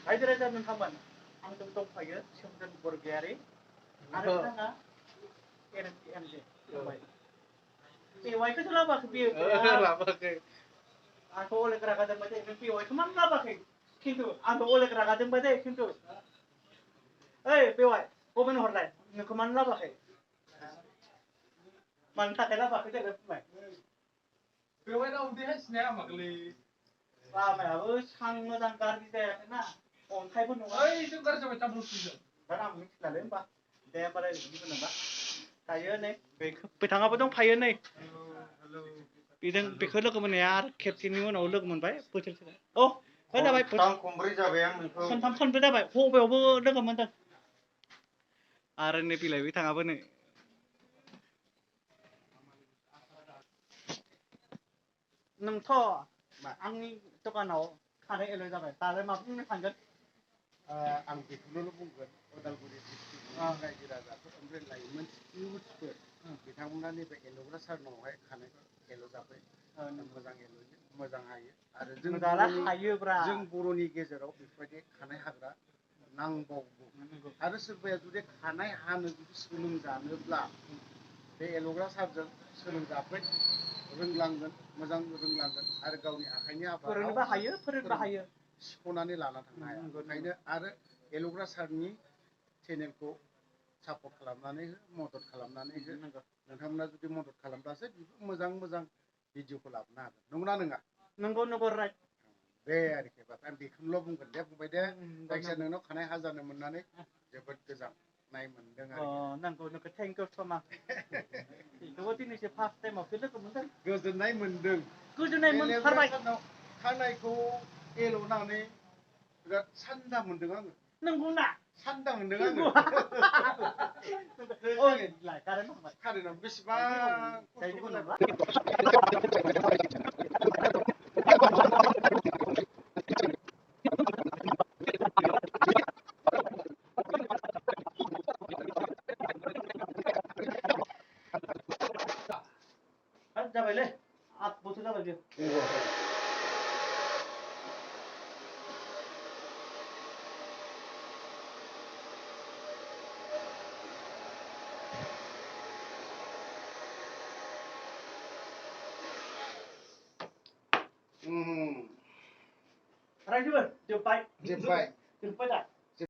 रायजो राजा नोंथांमोन आंजों दंफायो सोमदोन बरगयारि आरो बिथाङा एनजे बेवाइखौसो लाबोआखै बेयो लाबोआखै आंथ' अलेक रागा जोंबाय थायो नों बेवाइखौ मानो लाबोआखै खिन्थु आंथ' अलेक रागा जोंबाय थायो खिन्थु ओइ बेवाइ बबेनो हरलाय नोंखौ मानो लाबोआखै मानो थाखाय लाबोआखै देलाय बुंलाय बेवाइनाव उदैहाय सिनाया मागलै लामायाबो सां मोजां गाज्रि जायाखैना अन्थाइबो नङा ओइ जों गाज्रि जाबाय टाबुल फुजों दा आं मिथिलालै होमबा दे होमबालाय बिदिबो नङा दायो नै बिथाङाबो दंफायो नै बेजों बेखौ लोगो मोननाया आरो खेबसेनि उनाव लोगो मोनबाय बोसोरसे औ है जाबाय खनब्रै जाबाय आं नोंखौ खनथाम खनब्रै जाबाय बबेयावबो लोगो मोनदों आरो नै बिलाइ बिथाङाबो नै नोंथ' आंनि दखानाव खानाय एलय जाबाय दालाय मा बुंनो सानगोन आं बेखौनो बुंगोन उदालगुरि डिस्ट्रिक्टनि रायजो राजाफोर ओमफ्राय लाइमोन इउथ्सफोर बिथांमोना नैबे एल'ग्रा सारनावहाय खानायखौ एल' जाबाय मोजां एल'यो मोजां हायो आरो जों बर'नि गेजेराव बेफोरबायदि खानाय हाग्रा नांबावगौ आरो सोरबाया जुदि खानाय हानो जुदि सोलोंजानोब्ला बे एल'ग्रा सारजों सोलोंजाफै रोंलांगोन मोजां रोंलांगोन आरो गावनि आखाइनि फोरोंनो सिख'नानै लाना थांनो हाया ओंखायनो आरो एल'ग्रा सारनि चेनेलखौ सापर्ट खालामनानै हो मदद खालामनानै हो नोंथांमोना जुदि मदद खालामब्लासो मोजां मोजां भिडिअखौ लाबोनो हागोन नंगौना नङा नंगौ राइट दे आरोखि आं बेखौनोल' बुंगोन दे फंबाय दे जायखिजाया नोंनाव खानाय हाजानो मोननानै जोबोद गोजोननाय मोनदों नंगौ थेंक इउ स' माच बेखौबो दिनैसो फार्स्ट टाइमावसो लोगो मोनदों गोजोननाय मोनदों गोजोननाय मोनथारबाय खानायखौ एल'नानै बिराद सान्दा मोनदों आङो नंगौना सान्दा मोनदों आङो कारेन्टआव बेसेबां खस्थ' खालामो जाबायलै 8 बोसोर जाबाय बियो रायजोफोर जोब्बाय दा